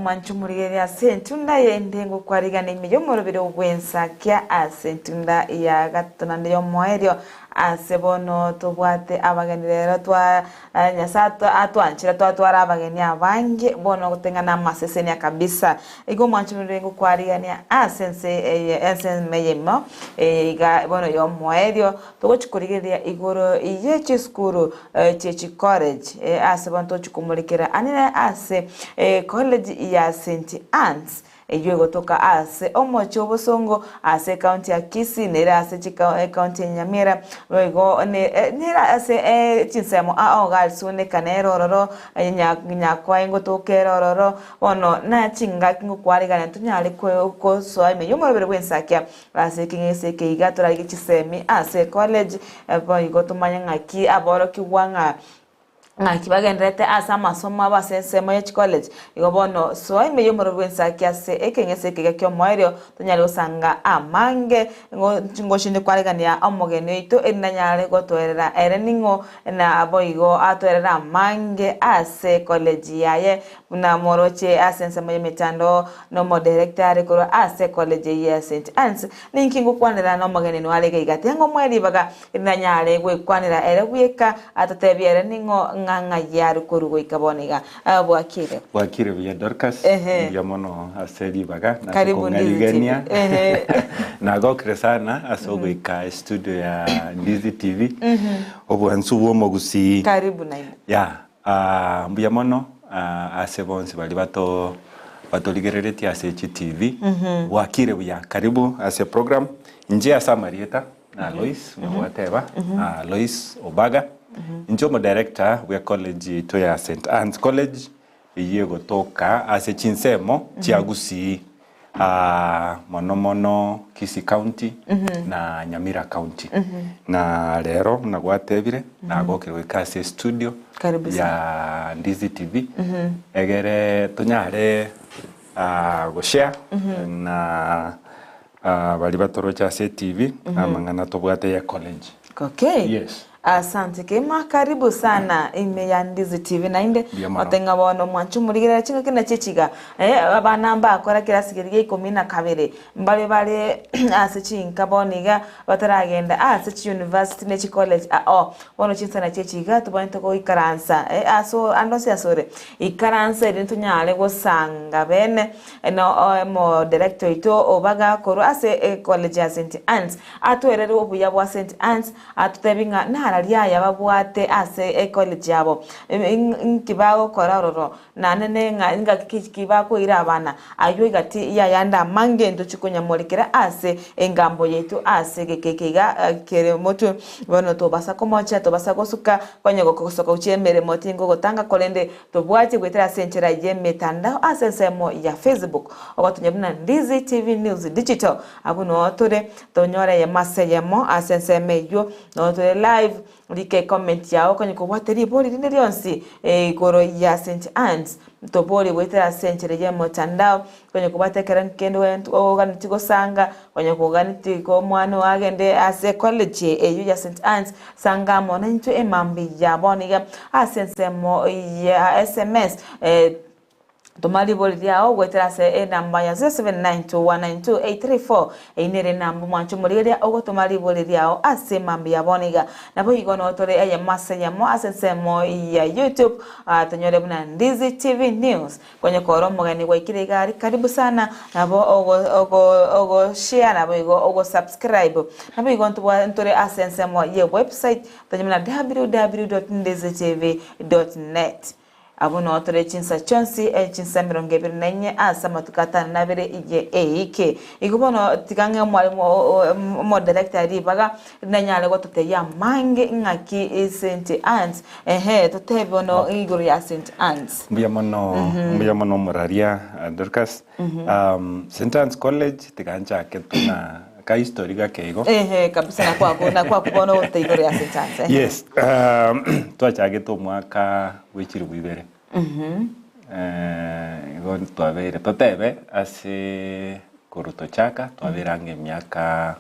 omwanche omorigereria ase entunda y'ende ngokwarigana ime y'omorobere bw'ensakia ase entunda ya gatato naende y'omoerio ase bono tobwate abageni rero twa Nyasae atwanchire twatwara abageni abange bono goteng'ana amasesenia kabisa. Igo omwanche omorigereria ngokwarigania ase ense eye ensemo eyemo eye iga bono y'omoerio Togochia korigereria igoro ye chisukuru chie chicollege ase bono togochia komorekera anene ase ecollege ya St Anne's eyio egotoka ase omochie obosongo ase ecounty ya Kisii nere ase ecounty ya Nyamira boigo nere ase chinsemo ao garisuneka nere ororo Nyakwae ngotoka ere ororo bono na chingaki ngokwarigania tonyare kosoa ime yomorobere bwensakia Ase ekeng'ese eke iga torarigie chisemi ase ecollege, boigo tomanye ng'aki aborokigwa ng'a ng'aki bagendererete ase amasomo abo ase ensemo ye chicollege. Igo bono soa ime y'omorero bw'ensaki ase ekeng'ese eke iga ki'omoerio, tonyare gosanga amange, ng'o ngochinde kwaregania omogeni oito erinde anyare gotoerera ere ning'o, na boigo atoerere amange ase ecollege yaye. Buna moroche ase ensemo y'emechando nomoderekta are korwa ase ecollege eyio ya St. Anne's, ninki ngokwanera nomogeni noare iga iga ting'omoe ribaga rinanyare gwekwanera ere bweka atotebie ere ning'o ng'a ng'ai are korwa goika bono iga. Bwakire. Bwakire buya Dorcas, Ehe. mbuya mono ase ribaga na ase Karibu Ndizi TV. kong'arigania. Ehe. Nagokire sana ase ogoika estudio ya Ndizi TV, obwansu bw'omogusii. Karibu naende. Yeah. Mbuya mono ase bonsi baria bato batorigereretie ase chi TV. Bwakire buya, karibu ase program. Inche ase amarieta na Lois buna gwateba, Lois Obaga. Inche omodirector bwe college yaito ya St Anne's College eyio egotoka ase chinsemo chia Gusii. Mono mono Kisii County na Nyamira County. Na rero buna gwatebire nagokire goika ase estudio Karibu sana. ya Ndizi TV egere tonyare goshare na baria batoroche ase etv amang'ana tobwate ye college. Okay. Yes. Asante kegima karibu sana ime ya Ndizi TV naende Mbuya mono. ote ng'a bono mwanche omorigerera chingaki nachio echiga eh, abana mbakora kirasi keria gia ikomi na kabere mbare bare ase chinka bono iga bataragenda ase chiuniversity ne chicollege ao bono chinsa nachio echi iga tobwenerete goikaransa eh, aso ande onsi asore ikaransa erinde tonyare gosanga bene no omodirector oito obaga korwa ase ecollege ya St Anne's atwerere obuya bwa St Anne's Atotebi ng'a nararia aya babwate ase ecollege yabo, inki bagokora ororo, naende ne ng'a ingaki ki bakoira abana. Ayio egati y'ayande amange ntochie konyamorekera ase engambo yaito ase egeka eke iga kere motwe. Bono tobasa komochia, tobasa gosuka, konya gosoka gochia emeremo tingogotanga korende tobwatie goetera ase enchera y'emetandao ase ensemo ya Facebook ogotonya buna Ndizi TV News Digital. Abwo noo tore Tonyore eyemo ase eyemo ase ensemo eyio, nonya tore live, rika ecomment yao okanye kobwate ribori rinde rionsi igoro ya St Anne's, toborie goetera ase enchera ya emotandao, okanye kobwate ekero kende oganetie gosanga, okanye koganetie omwana oo agende ase ecollege eyio ya St Anne's, sanga amo naintwe emambia ya bono iga ase ensemo ya sms. Toma ribori riao goetera ase enamba ya 0792192834 eyio nere enamba omwanche omorigereria ogotoma ribori riao ase mambia ya bono iga. Naboigo noo tore eyemo ase eyemo ase ensemo ya YouTube tonyore buna Ndizi TV News. Konya kore omogeni gwaikire iga aria karibu sana nabo ogo ogo ogo share naboigo ogo subscribe. Naboigo ntobwa ntore ase ensemo ye website tonye buna www.ndizitv.net. Abwo noo tore chinsa chionsi, chinsa emerongo ebere na inye ase amatuko atano na abere ye eike. Igo bono tiga ng'e omwalimu omodirector ribaga nanyare gototebia amange ng'aki St. Anne's, ehe totebe bono igoro ya St. Anne's. Mbuya mono, mbuya mono omoraria Dorcas. St. Anne's College tiga nchake tu na ka history gake igo. Ehe kabisa nakwako nakwako bono ogoteba igoro ya St. Anne's ehe. Yes, twachagete omwaka bwe chilifu ibere. Igo twabeire totebe ase korwa tochaka twabeire ang'e emiaka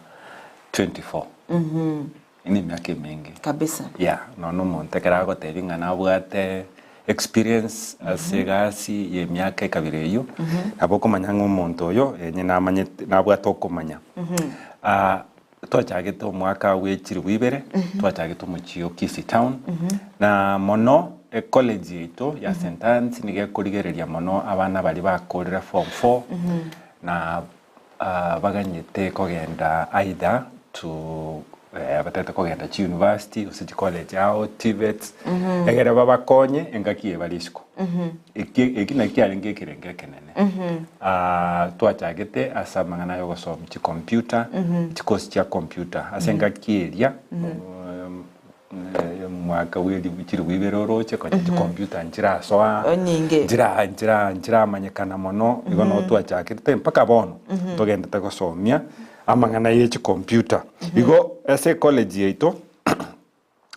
24. Eye nemiaka emenge. Kabisa. Yeah, nonya omonto ekero agotebia ng'a nabwate. experience ase egasi ya emiaka ekabere eyio, nabo okomanya ng'a omonto oyo enye namanyete nabwate okomanya. Twachagete omwaka bwe chilifu ibere, twachagete omochie o Kisii Town, na mono ecollege yaito ya St Anne's nigo ekorigereria mono abana baria bakorire form four, na baganyete kogenda either to batagete kogenda chiuniversity gose chicollege ao, TVETs, egere babakonye engaki eye bare isiko. Eki eki naki kiarenge ekerengo ekenene. Twachagete ase amang'ana ya ogosoma chicomputer, chikosi chia computer, ase engaki eria omwaka bwa elifu chilifu ibere oroche konya chicomputer nchirasoa, Onyinge. nchira nchira nchiramanyekana mono, igo nabo twachakete mpaka bono togendete gosomia amang'ana ye chicomputer. Igo ase ecollege yaito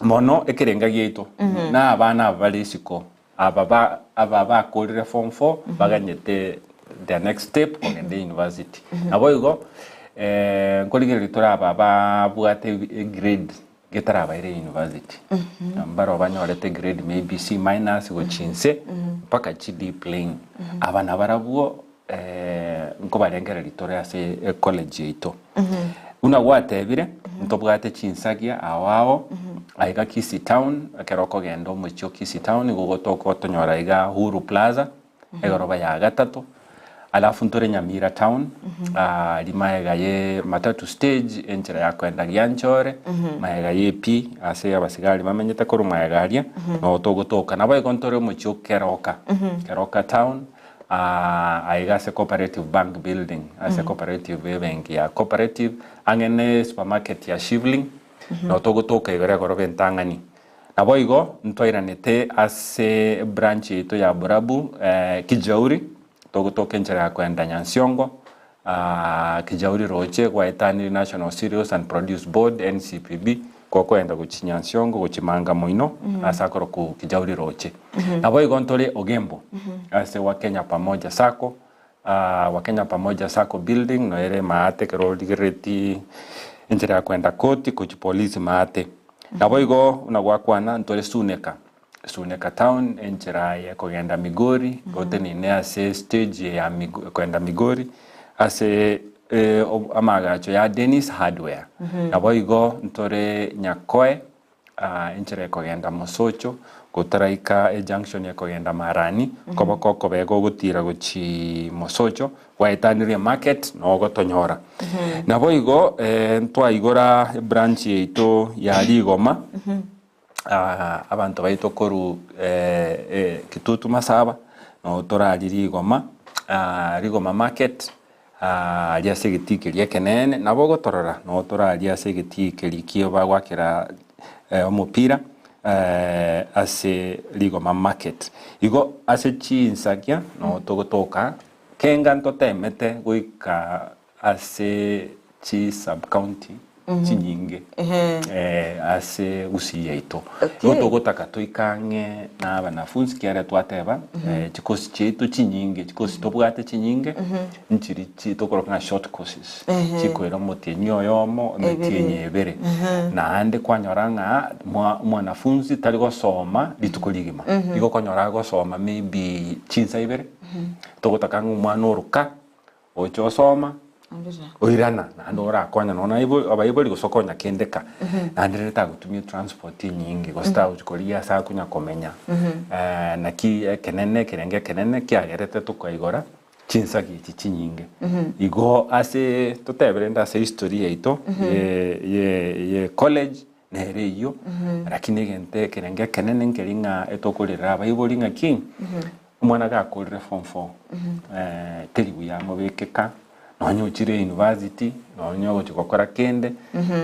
mono ekerenga giaito na abana aba bare isiko aba ba aba bakorire form four baganyete their next step kogenda university. Naboigo nkorigereria tore aba babwate egrade getarabaire university mbaro banyorete grade maybe C minus gochia inse mpaka chi D plain. Aba nabarabwo nkobarengereria tore ase ecollege yaito. Buna gwatebire ntobwate chinsagia ao ao aiga Kisii town ekero okogenda omochie o Kisii town nigo ogotoka otonyora iga Uhuru Plaza egoroba ya gatato alafu ntore Nyamira town aria maega ye matatu stage enchera ya koenda Gianchore maega ye pi ase abasigari bamenyete korwa maega aria noo togotoka. Naboigo ntore omochie o Keroka, Keroka town aiga ase Cooperative Bank building ase Cooperative ebenki ya Cooperative ang'e ne supermarket ya Shivling noo togotoka igoro egoroba entang'ani. Naboigo ntwairanete ase ebranch yaito ya Borabu Kijauri, togotoka enchera ya koenda Nyansiongo, Kijauri roche gwaetanire National Cereals and Produce Board, NCPB, gokoenda gochia Nyansiongo gochia Manga moino ase akorokwa Kijauri roche. Naboigo ntore Ogembo ase Wakenya Pamoja Sacco, Wakenya Pamoja Sacco building noere maate ekero origereretie enchera ya koenda koti gochia polisi maate. Naboigo buna gwakwana ntore Suneka, Suneka town enchera ya kogenda Migori otenene ase stage ya kogenda Migori ase amaagacho ya Dennis Hardware. Naboigo ntore Nyakoe enchera ekogenda Mosocho gotaraika ejunction ekogenda Marani koboko okobega ogotira gochia Mosocho gwaetanirie emarket noo ogotonyora. Naboigo ntwaigora ebranch yaito ya Rigoma abanto baito korwa Kitutu Masaba noo torarie Rigoma, Rigoma market. Aria ase egetii keria ekeneene, nabo ogotorora, noo tore aria ase egetii keria ki bagwakera omopira ase rigoma market. Igo ase chinsagia noo togotoka, kenga ntotemete goika ase chi sub county chinyinge ase gusii yaito. Igo togotaka toike ang'e na abanafunzi ekiagera twateba chikosi chiaito chinyinge, chikosi tobwate chinyinge nchiri chi tokoroka ng'a short courses, chikoira omotienyi oyomo, emetienyi ebere. Naende kwanyora ng'a mwa omwanafunzi tari gosoma rituko rigima, igo okonyora agosoma maybe chinsa ibere, togotaka ng'a omwana oroka. Gocha osoma, oirana, naende orakonya nonya na abaibori gose okonya kende ka, naende rende tagotumia transport enyinge gose tagochi korigia ase akonya komenya. Naki ekenene ekerengo ekenene kiagerete tokaigora chinsagi echi chinyinge. Igo ase totebe rende ase history yaito ye ye ye college nere eyio, lakini egento ekerengo ekenene nkeri ng'a etokorerera abaibori ng'aki, Omwana gakorire form four teri buya amobeke ka, nonye ochire university, nonye ogochia gokora kende,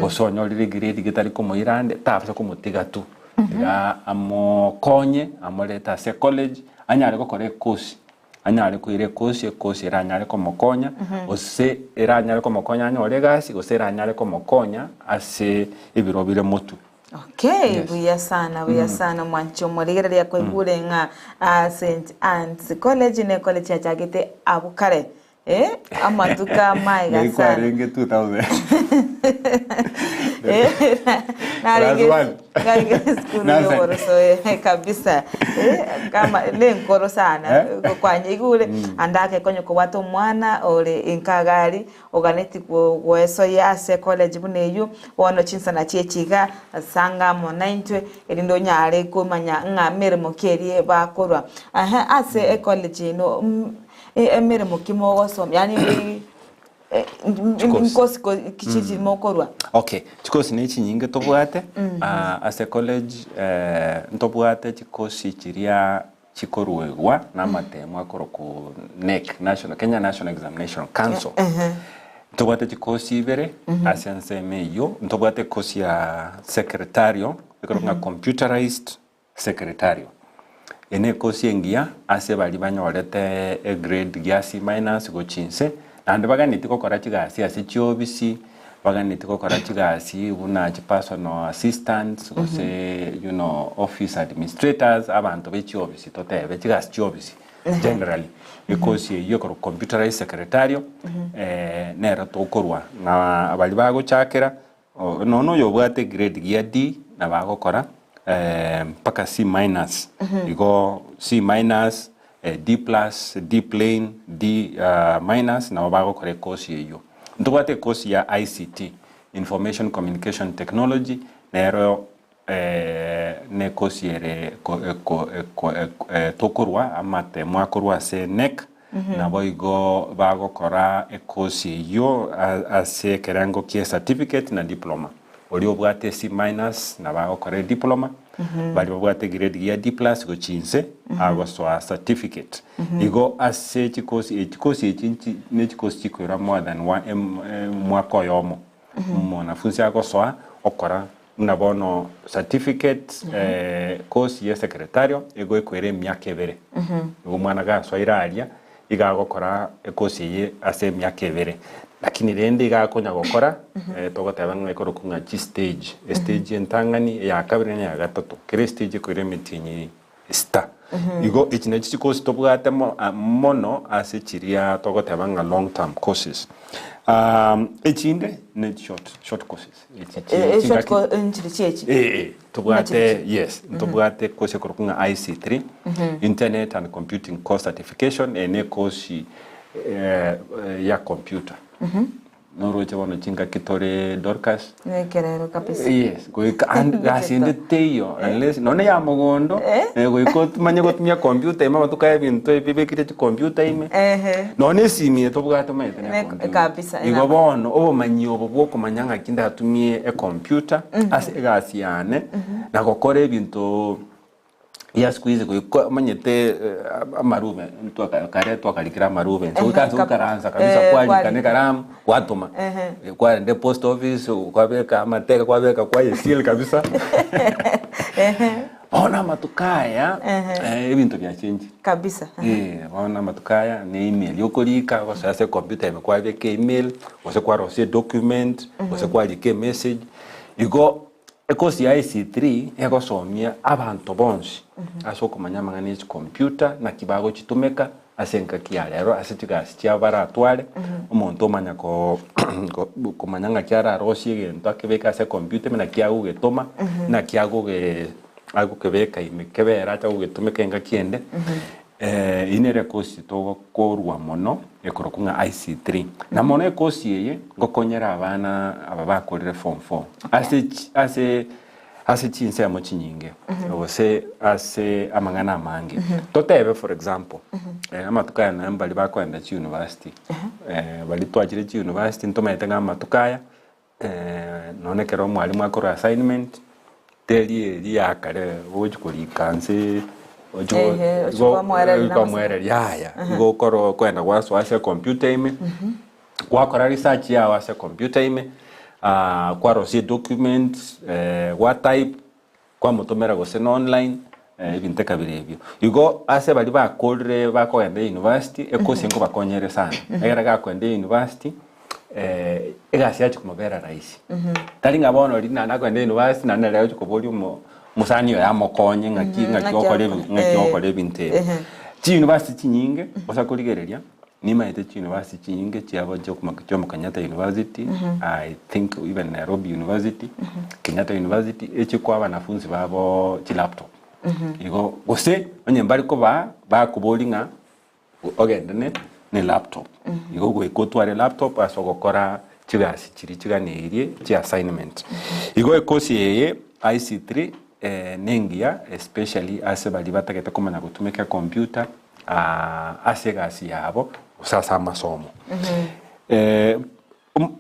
gose onyorire egrade getari komoira ande, tabasa komotiga tu. Tiga amokonye, amorete ase ecollege, anyare gokora ecourse, anyare koira ecourse, ecourse eranyare komokonya, gose eranyare komokonya anyore egasi, gose eranyare komokonya ase ebiro bire motwe. Okay, Yes. buya sana buya sana mwanchi omorigereria kwaigure ng'a ah, St Anne's College ne college yachagete abwo kare eh, amatuko amaiga Ngai sana kwarenge 2000. Eh, Narenge Class one. narenge esukuru Nursery. y'oboroso eh, kabisa Eh, kama nenkoro sana Eh? kwanyeigure ande agekonya kobwata omwana ore inka iga aria oganeti goesoyia ase college buna eyio bono chinsana chiechi iga sanga amo naintwe erinde onyare komanya ng'a meremo ki eria bakorwa. Ehe ase ecollege ino emeremo ki mogosoma yaani Chikosi. nkosi ki chiri mokorwa? Okay, chikosi ne chinyinge tobwate ase college ntobwate chikosi chiria chikoruegwa na amatemo akorokwa KNEC, National, Kenya National Examination Council. Ntobwate chikosi ibere ase ensemo eyio, ntobwate ekosi ya secretarial, ekorokwa ng'a computerized secretarial. Eye ne ekosi engiya ase baria banyorete egrade gia C minus gochia inse, naende baganetie gokora chigasi ase chiofisi, Baganetie gokora chigasi buna chipersonal assistants gose you know office administrators, abanto be chiofisi totebe chigasi chiofisi generally. Ekosi eyio ekorokwa computerized secretarial nero tokorwa na baria bagochakera nonya oyo obwate egrade gia D nabo agokora mpaka C minus igo C minus, D plus, D plain, D minus nabo bagokora ekosi eyio. Ntobwate ekosi ya ICT, Information Communication Technology, nero nekosi ere tokorwa amatemo akorwa ase KNEC, naboigo bagokora ekosi eyio ase ekerengo kie certificate na diploma. Oria obwate C minus nabo agokora ediploma, baria babwate egrade gia D plus gochia inse agosoa certificate. Igo ase chikosi echi chikosi echi nchi ne chikosi chikoira more than one em omwaka oyomo. Omwanafunsi agosoa okora buna bono certificate course ya secretarial igo ekoira emiaka ebere. Igo omwana gasoire aria iga agokora ekosi eye ase emiaka ebere, lakini rende iga akonya gokora togoteba ng'a ekorokwa ng'a chistage, estage entang'ani, eya kabere na eya gatato, kera estage ekoira emetienyi sita. Igo echi nachi chikosi tobwate mo mono ase chiria togoteba ng'a long term courses. Echinde ne short short courses echi chi Eh, short chingaki co- nchiri chiechi Eh, tobwate Ng'a chiri yes ntobwate course ekorokwa ng'a IC3 Internet and Computing Course Certification eye ne course eh, ya computer noroche bono chingaki tore Dorcas Nekerero kabisa. Yes, goika and gasi ende teiyo unless nonye ya mogondo Eh? goika omanye gotumia computer ime amatuko aya ebinto ebi bibekire chicomputer ime Ehe. Nonya esimi eye tobwate omanyete ne Ne- computer. kabisa, Igo ena- bono obomanyi obo bwokomanya ng'aki ndatumie ecomputer ase egasi yane na gokora ebinto bia siku hizi goika omanyete amarube ntwaka kare twakarikire amarube inse goika ase kab- goikaransa kabisa eh, kwarika na kwarika. ekaramu gwatoma. Ehe. Kwarenda epost office kwabeka amateka kwabeka kwayeseal kabisa. Bono amatuko aya ebinto biachenchire. Kabisa. Eh, bono amatuko aya ne email okorika gosoa ase ecomputer ime kwabeka email, gose kwarosia edocument, gose kwarika emessage. Igo ecourse ya IC3 egosomia abanto bonsi ase okomanya amang'ana ya chicomputer, naki bagochitumeka ase engaki ya rero ase chigasi chiabo baratware, omonto omanya ko komanya ng'aki ararosie egento akebeke ase ecomputer ime naki agogetoma, naki agoge agokebeka ime kebere acha gogetumeka engaki ende, eyio nere ecourse togokorwa mono ekorokwa ng'a IC3. Na mono ecourse eye ngokonyera abana aba bakorire form four ase chi ase ase chinsemo chinyinge gose ase amang'ana amange. Totebe for example, amatuko aya naende baria bakoenda chiuniversity, baria twachire chiuniversity ntomanyete ng'a amatuko aya nonya ekero omwalimu akorwa assignment, teri eria ya kare ogochi korika nse ochi Ehe, ochi kwamoereria na kwamoereria yaya, igo okoro okoenda gwasoa ase ecomputer ime. Gwakora research yao ase computer ime, kwarosia edocument, gwatype, kwamotomera gose na online, ebinto ekabere ebio. Igo ase baria bakorire bakogenda university, ecourse nkobakonyere sana. Ekero gakoenda university, egasi yachi komobera rahisi. Tari ng'a bono riria naende akoenda university naende nere agochi koboria omo omosani oye amokonye ng'aki ng'aki Ng'aki okore agokora. ng'aki okore ebinto ebi. Chiuniversity chinyinge, gose korigereria. Nimaete chiuniversity chinyinge chiabo Jomo Kenyatta University, I think even Nairobi University, Kenyatta University, echikoa abanafunzi babo chilaptop. Igo gose onye mbari kobaa bakoboria ng'a ogende ne ne laptop. Igo goika otware laptop ase ogokora chigasi chiria chiganeirie chi assignment. Igo ekosi eye IC3 nengiya especially ase baria batagete komanya gotumeka ecomputer ase egasi yabo gose ase amasomo.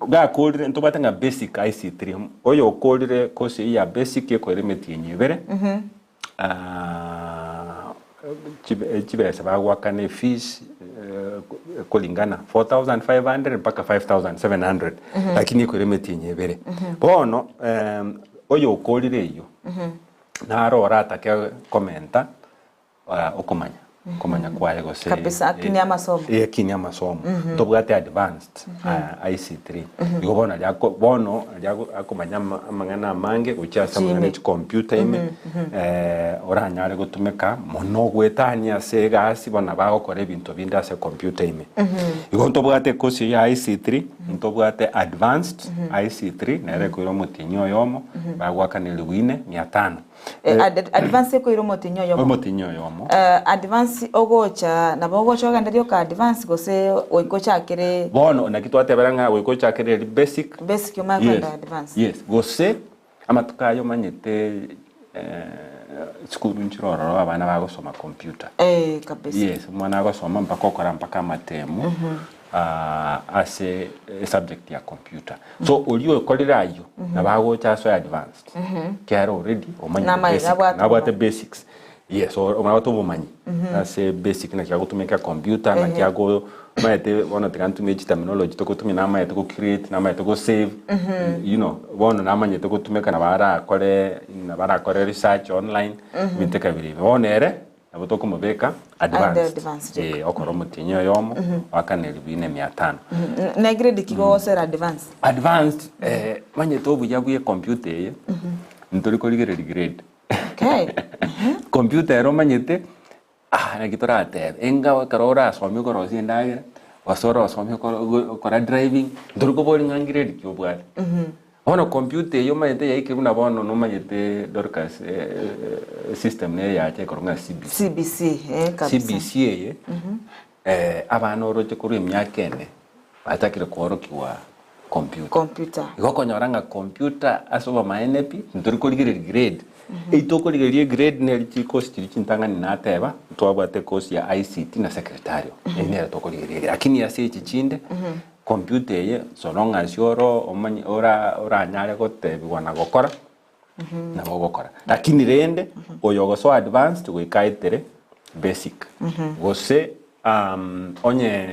Gakorire ntobwate ng'a basic IC3 oyo okorire course eyio ya basic ekoira emetienyi ebere chibesa bagoakana efees ekulingana 4500 mpaka 5700 lakini ekoira emetienyi ebere. Bono oyo okorire eyio naro oratake komenta okomanya okomanya kwaye gose Kabisa, akinie amasomo. Eh, akinie amasomo ntobwate advanced IC3 igo bono aria ako bono aria ago akomanya ama amang'ana amange gochia ase amang'ana Chime. ya chicomputer ime oranyare gotumeka mono goetania ase egasi bono nabo agokora ebinto binde ase ecomputer ime. Igo ntobwate ecourse eyio ya IC3, ntobwate advanced IC3 nere ekoira omotienyi oyomo, bagoakana elifu ine mia tano. Eh, ad- advance ekoira omotienyi oyomo Omotienyi oyomo. Eh, advance ogocha nabo ogocha ogende rioka advance gose goika ochakere Bono naki twatebera ng'a goika ochakere eri basic. Basic omanye Yes, kogenda advance. yes. Gose amatuko aya omanyete sukuru nchire ororo abana bagosoma computer. Eh, kabisa. Yes, omwana agosoma mpaka okora mpaka amatemu ase esubject ya computer. So oria okorire ayio nabo agocha asoe advanced. Kiagera already omanyete Namanyete, basic, nabwate nabwate obomanyi. basics. Yes, nabwate obomanyi ase basic naki agotumeka ecomputer, naki ago omanyete bono tiga ntumie chiterminology togotumia namanyete go create, namanyete go save, you know, bono namanyete gotumeka nabo arakore nabo arakore research online, ebinto ekabira ebi. Bono ere, nabo tokomobeka Aende advanced, advanced. eh, okora omotienyi oyomo, oakane elifu ine mia tano. Ne grade ki gogosera advance? Advanced, eh, omanyete obuya bwa ecomputer eye, ntori korigereria grade. Okay. Computer ere omanyete, ah naki toratebe, enga ekero orasomie korosia endagera, gose orasomie okoro gokora driving, ntori koboria ng'a grade ki obwate. Bono computer eyio omanyete yaikire buna bono nomanyete Dorcas system nere yacha ekorwa ng'a CBC. CBC, eh, kabisa. CBC eye, abana oroche korwa emiaka ene, bachakire koorokigwa computer. Computer. Igo okonyora ng'a computer ase obomaene pi, ntori korigereria grade. Eyio tokorigereria egrade neri chikosi chiria chintang'ani nateba, ntwabwate ekosi ya ICT na secretarial, eyio nere tokorigereria. Lakini ase echi chinde, Computer eye so long as oro omanye ora oranyare gotebiwa na gokora nabo ogokora. Lakini rende oyo ogosoa advanced goika aetere basic gose onye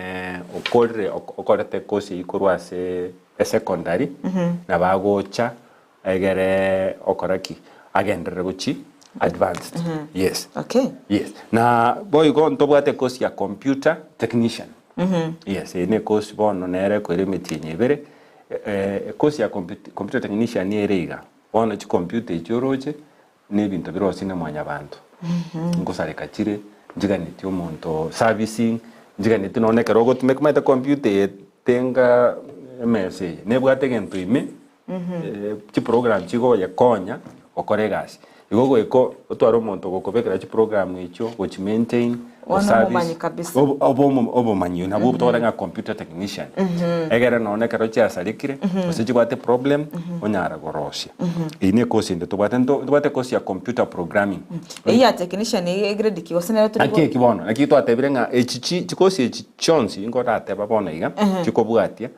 okorire okorete ecourse eywo korwa ase esecondary nabo agocha Egere okora ki? Agenderere gochi advanced. Yes. Okay. Yes. Na boigo ntobwate ecourse ya computer technician. Yes, eye ne ecourse bono nere ekoira emetienyi ebere. Ecourse ya computer technician ere iga, bono chicomputer echi oroche, na ebinto birosie na mwanyabanto. Nkosareka chire, nchiganetie omonto servicing, nchiganetie nonye ekero ogotumeka omanyete computer eye tenga emesa eye, nebwate egento ime, chiprogram chigoyekonya gokora egasi. Igo goika otware omonto ogokobekera chiprogram echio, gochi maintain, Bono goservice, omomanyi kabisa. obo obo obomanyi nabwo tokoteba ng'a computer technician. Egere nonye ekero chiasarekire, gose chibwate problem, onyara korosia. Eyio ne ecourse ende tobwate. Ntobwate ecourse ya computer programming. Eyio ya technician eye egrade ki gose nero tori Naki eki bono, naki twatebire ng'a echi chi chikosi echi chionsi nkorateba bono iga, chikobwatia,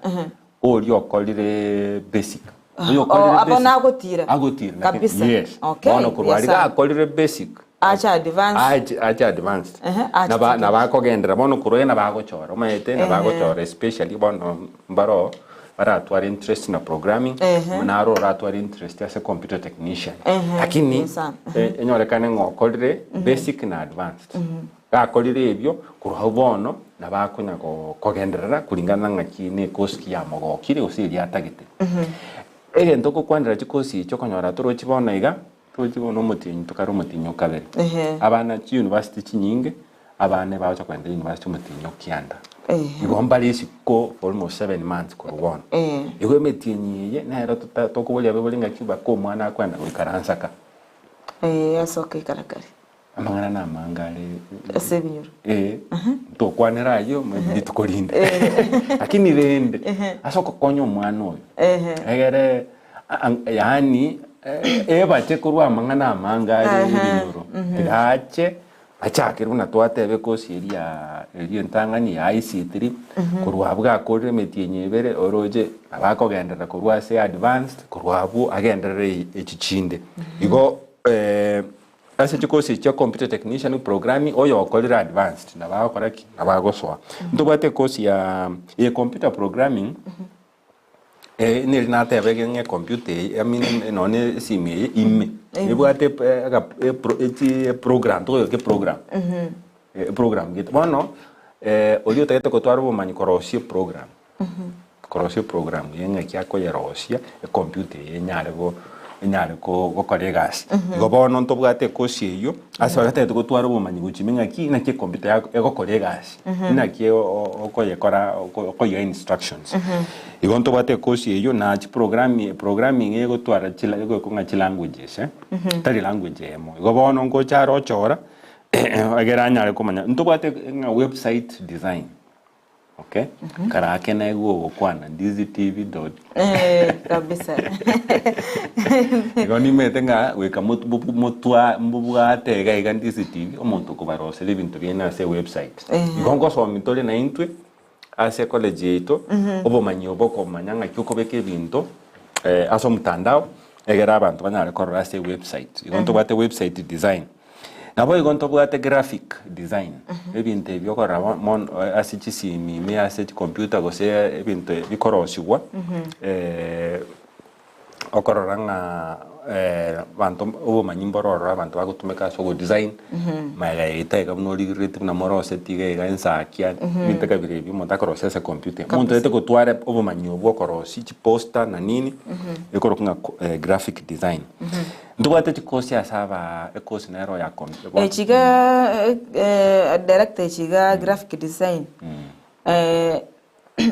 oria okorire basic. Oyo okorire Oh, abo basic, nagotira. agotira naki- Kabisa. yes. Okay, Bono korwa buya aria sana. gakorire basic, Ache advance. ache ache advanced. Ehe, ache Naba chikere. nabakogenderera bono korwa aye nabagochora omanyete Ehe. nabagochora especially bono mbaro baratware interest na programming, Ehe. naro oratware interest ase computer technician. Ehe, Lakini buya sana. enyorekane ng'a okorire basic na advanced. Gakorire ebio, korwa agwo bono nabo akonya kogenderera kuringana ng'aki ne ekosi ki yamogokire gose eria atagete. Egento okokwanera chikosi echi okonyora torochi bono iga, torochi bono omotienyi tokare omotienyi o kabere. Ehe. Abana chiuniversity chinyinge, abana ebagocha kogenda university omotienyi o kianda. Igo mbare isiko for almost 7 months korwa bono. Igo emetienyi eye nero tokoboria abaibori ng'aki baka omwana akoenda goikaransa ka. Asoke ikarakari. Amang'ana namange are Ase ebinyoro. Ntokwanera ayio rituko rinde. Lakini rende ase ogokonya omwana oyo egere yaani ebache korwa amang'ana amange are ebinyoro tiga ache achakere buna twateba ekosi eria eria entang'ani ya ICT korwa abwo gakorire emetienyi ebere oroche nabo akogenderera korwa ase advanced korwa abwo agenderere echi chinde. Igo ase chikosi echi chia computer technician, programming, oyo okorire advanced nabo agokora ki? Nabo agosoa. Ntobwate ekosi ya eye computer programming, neri nateba ege ng'a ecomputer eye, I mean nonye na esimi eye ime, ebwate eprogram, tokoyoroka eprogram, eprogram gete. Bono, oria otagete gotwara obomanyi korosia eprogram, korosia eprogram eye ng'aki akoyerosia, ecomputer eye enyare go enyare ko gokora egasi. Igo bono ntobwate ekosi eywo, ase baria batagete gotwara obomanyi gochia ime ng'aki, naki ecomputer yako egokora egasi, naki okoyekora okoyea instructions. Igo ntobwate ekosi eywo na chiprogrami programming egotwara chila egokwa ng'a chilanguages eh, tari language eyemo. Igo bono ngocha are ochora, egere anyare komanya, ntobwate ng'a website design. Okay, karake naigwe ogokwana Ndizi TV dot. Kabisa. Igo nimanyete ng'a goika motwa mbobwate iga iga Ndizi TV omonto okobaroseria ebinto biaino ase ewebsite. Igo ngosomi tore naintwe ase ecollege yaito obomanyi obo okomanya ng'aki okobeka ebinto ase omotandao egere abanto banyare korora ase ewebsite. Igo ntobwate website design. Naboigo ntobwate graphic design, ebinto ebi okorora mono ase chisimi ime ase chicomputer gose ebinto bikorosigwa okorora ng'a abanto obomanyi mboro ororo abanto bagotumeka ase ogodesign, magega yaito iga buna origereretie buna moroseti iga iga ensakia, ebinto kabira ebio omonto akorosia ase ecomputer. Omonto oete gotwara obomanyi obwo okorosia chiposter na nini, ekorokwa ng'a graphic design. Ntobwate chikosi ase aba ekosi nero ya Echi iga director echi iga graphic design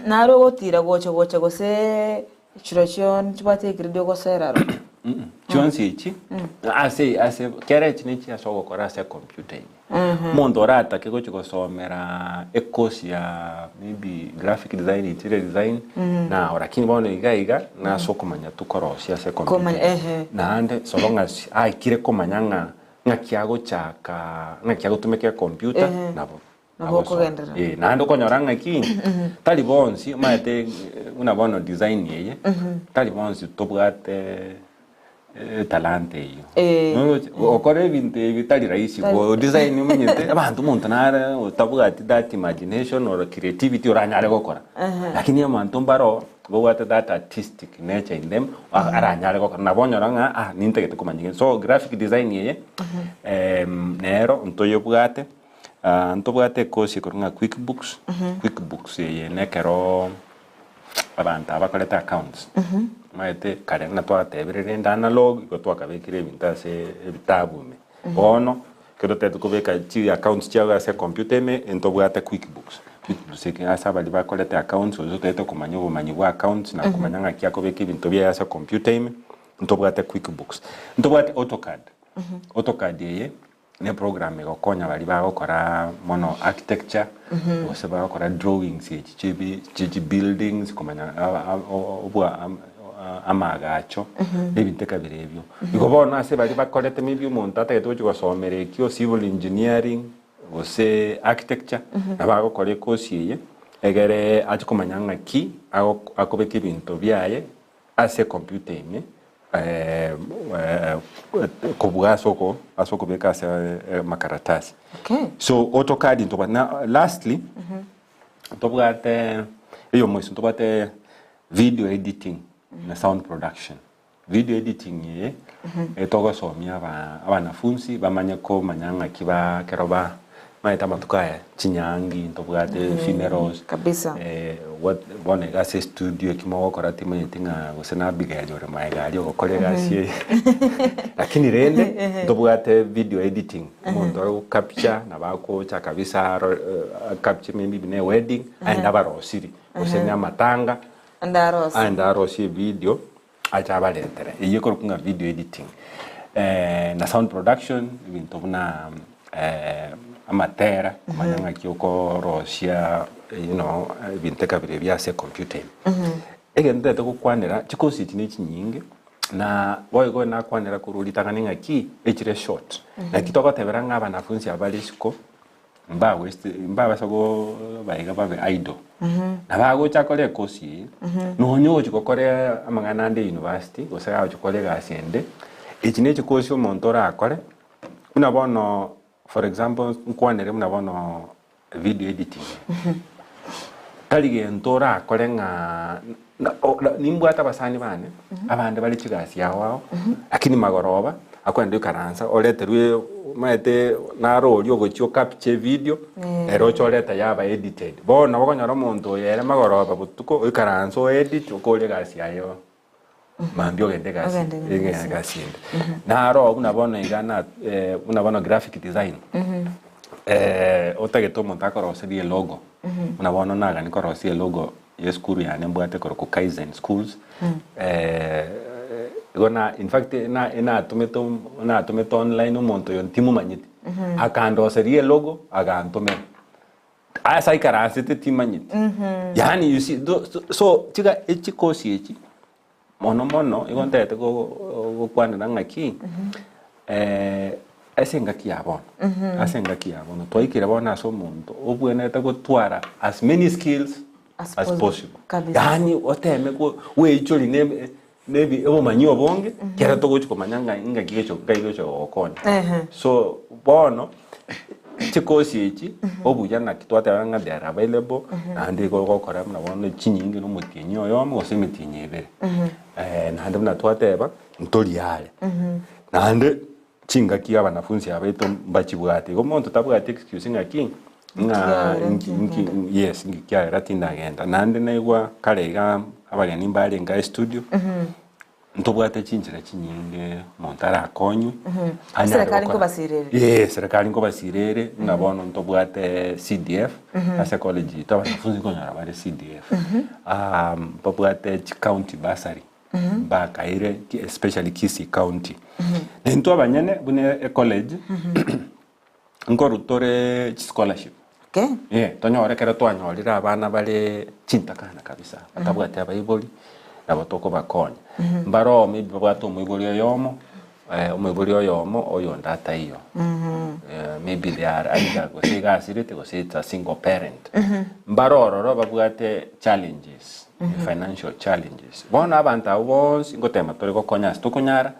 naro ogotira gocha gocha gose chirochio nchibwate egrade ogosera aro? Chionsi echi ase ase kera echi nechi ase ogokora ase ecomputer ime. Omonto oratake gochi gosomera ecourse ya maybe graphic design, interior design nao lakini bono iga iga nase okomanya tu korosia ase Komanya, ecomputer. ehe. Naende so long as aikire komanya ng'a ng'aki agochaka ng'aki agotumeka ecomputer Ehe. nabo Nabo agosoma. okogenderera. Eh, naende okonyora ng'aki tari bonsi omanyete buna bono design eye tari bonsi tobwate Etalanta eyio. Eh. Noroche, gokora ebinto ebi tari rahisi Tari- go design omanyete abanto omonto nare otabwati that imagination or creativity oranyare gokora. Lakini abanto mbaro babwate that artistic nature in them aranyare gokora nabo onyora ng'a ah nintagete komanya gento. So graphic design eye nero ntoyebwate ntobwate ecourse ekorwa ng'a quickbooks, quickbooks eye nekero Abanto aba bakorete accounts, omanyete kare buna twatebire rende analog igo twakabekire ebinto ase ebitabu ime. Bono, ekero totagete kobeka chi accounts chiago ase ecomputer ime, ntobwate quickbooks. Quickbooks eke ase abaria bakorete accounts gose otagete komanya obomanyi bwa accounts na komanya ng'aki akobeka ebinto biaye ase ecomputer ime, ntobwate quickbooks. Ntobwate AutoCAD. AutoCAD eye. Ne program egokonya baria bagokora mono architecture gose bagokora drawings echi chie chie chibuildings komanya obwa amaagacho na ebinto ekabira ebio. Igo bono ase baria bakorete maybe omonto atagete gochia gosomera ekio civil engineering gose architecture nabo agokora ekosi eye egere ache komanya ng'aki akobeka ebinto biaye Ase ecomputer ime kobua ase oko ase okobeka ase amakaratasi. Okay. So AutoCAD ntobwate na lastly ntobwate eyomoiso ntobwate video editing na sound production. Video editing eye etogosomia aba abanafunsi bamanye komanya ng'aki ba ekero ba. Omanyete amatuko aya chinyangi ntobwate funerals Kabisa. what bono iga ase estudio eki mogokora timanyeti ng'a gose na Abigael ore maega aria ogokora egasi eye lakini rende ntobwate video editing omonto ore go capture nabo agocha kabisa aro a capture maybe buna ewedding aende abarosirie gose na amatanga Ande arosie. aende arosie evideo Ache abaretere. Eyio ekorokwa ng'a video editing. Na sound production, ebinto buna amatera, komanya ng'aki okorosia you know, ebinto ekabira ebio ase ecomputer ime. Egento ntagete gokwanera, chikosi echi ne chinyinge, na boigo nakwanera korwa ritang'ani ng'aki, echire short. Naki togotebera ng'a abanafunsi aba bare isiko, Mba waste mbabasa go baiga babe idle. Nabo agocha akore ekosi eye, nonya ogochi gokora amang'ana ande university, gose agochi gokora egasi ende, echi ne chikosi omonto orakore, buna bono for example nkwanere buna bono video editing, tari gento orakore ng'a nimbwate abasani bane, abande bare chigasi ao ao, lakini magoroba akogenda oikaransa oreterwe omanyete naro oria ogochia o capture evideo, ere oche oreta yaba edited. Bono nabo okonyora omonto oyo ere magoroba botuko oikaranse o edit okore egasi yaye mambia ogende egasi Ogende egasi. egasi ende. Naro buna bono iga na buna bono graphic design, otagete omonto akoroserie elogo, buna bono nagani korosia elogo ya esukuru yane mbwate korokwa Kaizen Schools, igo na in fact na enatomete natomete online omonto oyo ntimomanyeti, akandoseria elogo agantomera, ase aikaransete timanyeti, yaani you see tho so chiga echikosi echi Mono mono igo ntagete gokwanera ng'aki, ase engaki ya bono, ase engaki ya bono twaikire bono ase omonto obwenerete gotwara as many skills As as possible. possible. Kabisa. Yaani oteme ko weichori ne nebi obomanyi obonge, ekero togochi komanya ng'a ng'aki gecho ngai gocha gogokonya. Ehe. So bono. Chikosi echi obuya naki twateba ng'a they are available naende igo ogokora buna bono chinyinge na omotienyi oyomo gose emetienyi ebere. Naende buna twateba ntori are, naende chingaki abanafunsi aba baito mbachibwate igo omonto tabwati excuse ng'aki ng'a Nkiagera nki nki ntindagenda. yes nki kiagera tindagenda. Naende naigwa kare iga abageni mbarenge estudio. Ntobwate chinchera chinyinge omonto arakonywe, anyare Eserekari gokora. nkobasirere. Ee, eserekari nkobasirere, buna bono ntobwate CDF, ase college yaito abanafunzi nkonyora bare CDF. Mbabwate chicounty bursary, mbakaire especially Kisii county. Na intwe abanyene buna ecollege, nkorwa tore chischolarship. Okay. Eh, tonyore ekero twanyorire abana bare chintakana kabisa, batabwati abaibori, nabo tokobakonya. Mbaroo maybe babwate omoibori oyomo, omoibori oyomo, oyonde ataiyo. Maybe they are either gose iga asirete gose it's a single parent. Mbare ororo babwate challenges, financial challenges. Bono abanto abwo bonsi ngotema tore gokonya ase tokonyara.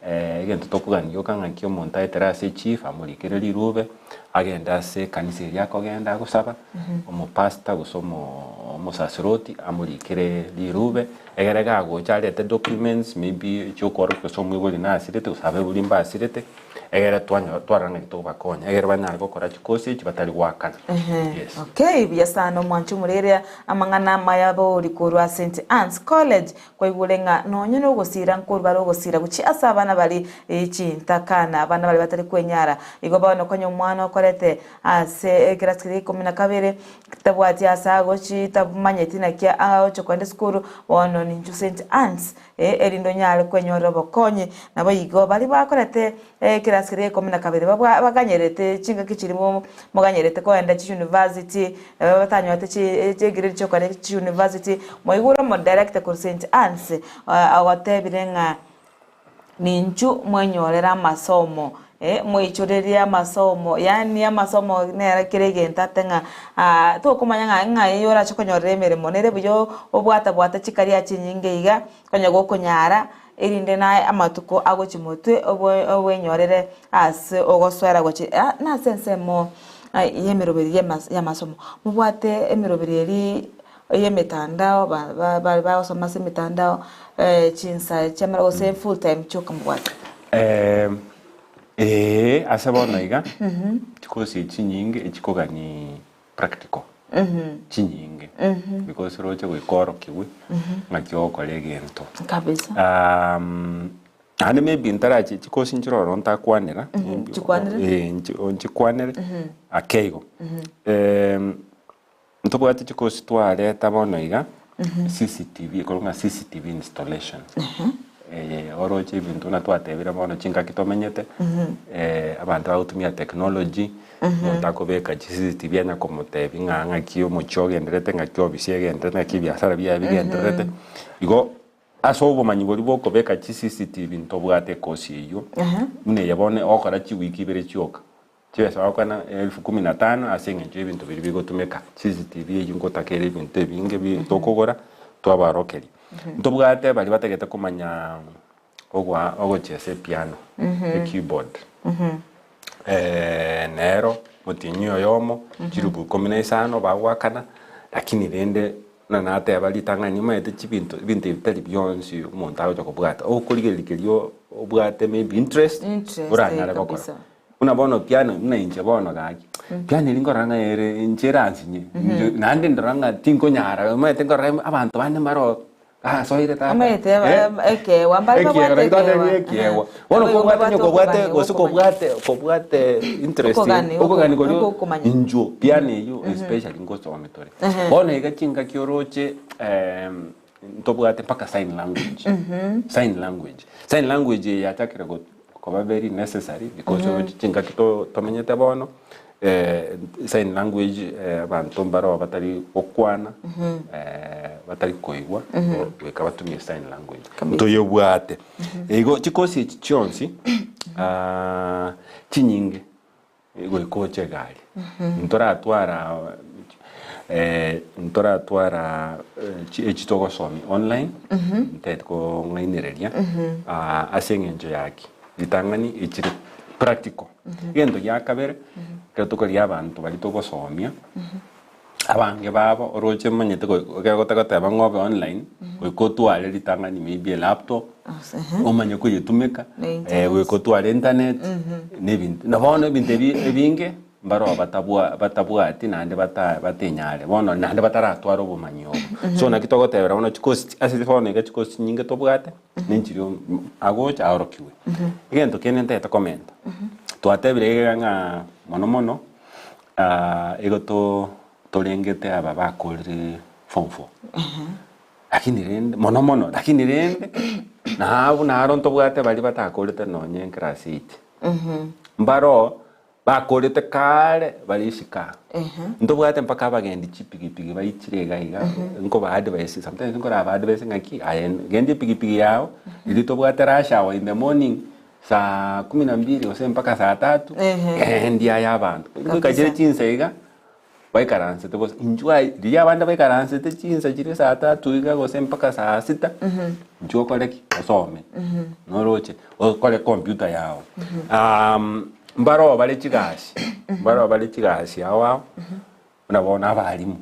Egento tokogania gioka ng'aki omonto aetere ase echief amorikere rirube, agende ase ekanisa eria akogenda agosaba, omopastor gose omosaserdoti amorikere rirube, egere gagocha arete documents maybe chiokorokia gose omoibori nasirete gose abaibori mbasirete, egere twanyora twarora ng'aki tokobakonya, egere banyare gokora chikosi echi batari goakana. Yes. Okay, buya sana omwanchi omoreria amang'ana amaya abori korwa St. Anne's College Kwaigure ng'a nonya nogosiira nkorwa bare ogosiira gochia ase abana baria chintakana, na abana baria batari kwenyara. Igo bono konya omwana okorete ase ekerasi keria ikomi na kabere, tabwati ase agochi, tamanyeti naki agocha kogenda esukuru, bono ninchu St. Anne's, erinde onyare kwenyorera obokonyi. Naboigo baria bakorete ekerasi keria ikomi na kabere babwa baganyerete chingaki chiria moganyerete kogenda chiuniversity, Batanyorete chigrade chiokogenda chiuniversity, moigure omodirector korwa St. Anne's ogotebire ng'a ninchu mwenyorere amasomo, mweichorerie amasomo, yaani amasomo nere kera egento ate ng'a tokomanya ng'a ng'ai orache konyorera emeremo, nere buya obwatabwate chikaria chinyinge iga, onye gokonyara erinde naye amatuko agochia motwe obwenyorere ase ogosoera gochia nase ensemo y'emeroberi y'amasomo. Mobwate emeroberi eria y'emetandao baria bagosoma ase emetandao chinsa chiamara gose full time chioka mobwate. Ee, ase bono iga, chikosi echi chinyinge echikogani practical, chinyinge, because roche goika orokigwe ng'aki ogokora egento. Kabisa. Naende maybe ntarache chikosi nchire ororo ntakwanera, Nchikwanere. Eh, nchi- nchikwanere ake igo. Ntobwate chikosi twareta bono iga, CCTV, ekorwa ng'a CCTV installation. Eye oroche ebinto buna twatebire bono chingaki tomenyete, abanto bagotumia technology, omonto akobeka chi CCTV anya komotebia ng'a ng'aki omochie ogendererete, ng'aki ofisi egendererete, ng'aki ebiasara biaye bigendererete. Igo ase obomanyi boria bwa okobeka chi CCTV ntobwate ekosi eywo, buna eye bono ogokora chiwiki ibere chioka. Chibesa bagokwana elfu kumi na tano ase eng'encho y'ebinto biria bigotumeka. CCTV eyio ngotaka ere ebinto ebinge bi tokogora twabarokeria. Ntobwate baria batagete komanya ogwa ogochesa epiano, ekeyboard. Nero motienyi oyomo chilufu ikomi na isano bagoakana, lakini rende buna nateba ritang'ani omanyete chibinto ebinto ebi tari bionsi omonto agocha kobwata, okorigereria keria obwate maybe interest, Interest, oranyare gokora. kabisa. Buna bono piano, buna inche bono gaki, piano eria nkorora ng'a ere inche eransinye, inche naende ndora ng'a tinkonyara, omanyete nkorora abanto bande mbaro basoire tata Omanyete eh, ekeegwa, mbare ekiegwa babwate naki twatebire ekeegwa. ekiegwa. Bono Nabo igo kobwate onye babwate kobwate okogania gose gwokomanya. kobwate kobwate interest Okogania okogania koria gwokomanya. inchuo piano eywo especially ngosome tore. Bono iga chingaki oroche ntobwate mpaka sign language, sign language. Sign language eye yachakire go koba very necessary because oroche chingaki to tomenyete bono sign language abanto mbaro batari gokwana batari koigwa goika batumie sign language. Ntoyebwate. Igo chikosi echi chionsi chinyinge Goika oche egari. Ntoratwara ntoratwara echi togosomia online, ntagete kong'ainereria ase eng'encho yaki, ritang'ani echire practical. Egento gia kabere, ekero tokoria abanto baria togosomia, abange babo oroche omanyete ekero gotagoteba ng'a obe online, goika otware ritang'ani maybe elaptop, omanye koyetumeka, Na internet. goika otware internet, na ebinto na bono ebinto ebi ebinge mbaroo batabwa batabwati naende bata batenyare bono naende bataratwara obomanyi obo. So naki togotebera bono chikosi ase bono iga chikosi chinyinge tobwate, nenchiri agocha aorokiwe. Egento kende ntagete komenta, twatebire iga ng'a mono mono. Igo torengete aba bakorire form four, lakini rende mono mono, lakini rende nabwo naro ntobwate baria batakorete nonye class eight. Mbaroo bakorete kare bare isiko aa. Ntobwate mpaka abagendi chipigipigi baichire iga iga, nkoba advise sometimes nkoraba advise ng'aki aye genda epigipigi yago, riria tobwate rush hour in the morning. Saa kumi na mbili gose mpaka saa tatu Ehe. endi aya abanto Kabisa. goika chire chinsa iga baikaransete bosa inchuo aye riria abande baikaransete chinsa chiria saa tatu iga gose mpaka saa sita inchuo okore ki? Osome noroche okore computer yago mbaroo bare chigasi mbaroo bare chigasi ao ao buna bono abalimu.